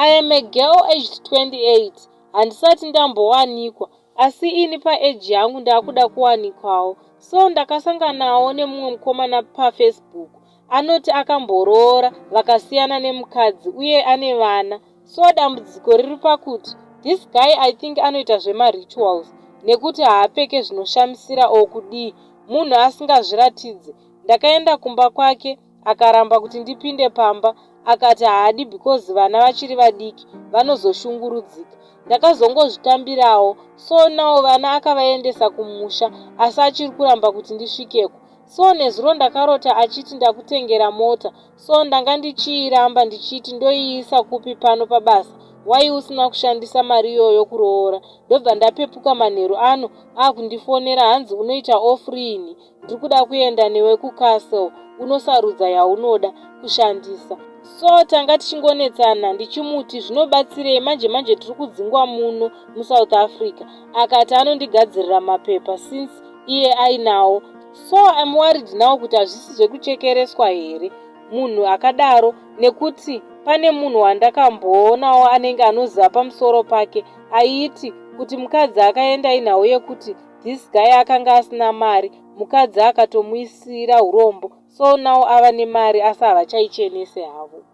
I am a girl aged 28 handisati ndambowanikwa asi ini paage yangu ndakuda kuwanikwawo so ndakasanganawo nemumwe mukomana pafacebook anoti akamboroora vakasiyana nemukadzi uye ane vana so dambudziko riri pakuti this guy I think anoita zvemarituals nekuti haapfeke zvinoshamisira or kudii munhu asingazviratidze ndakaenda kumba kwake akaramba kuti ndipinde pamba akati haadi because vana vachiri vadiki vanozoshungurudzika ndakazongozvitambirawo so now vana akavaendesa kumusha asi achiri kuramba kuti ndisvikeko so nezuro ndakarota achiti ndakutengera mota so ndanga ndichiiramba ndichiti ndoiisa kupi pano pabasa wai usina kushandisa mari iyoyo kuroora ndobva ndapepuka manheru ano akundifonera hanzi unoita off riini ndiri kuda kuenda newe kucastle unosarudza yaunoda kushandisa so tanga tichingonetsana ndichimuti zvinobatsirei manje manje tiri kudzingwa muno musouth africa akati anondigadzirira mapepa since iye ainawo so I'm worried now kuti hazvisi zvekuchekereswa here munhu akadaro nekuti pane munhu wandakamboonawo anenge anoziva pamusoro pake aiti kuti mukadzi akaenda inhau yekuti this guy akanga asina mari mukadzi akatomuisira urombo so now ava nemari asi havachaichenese havo.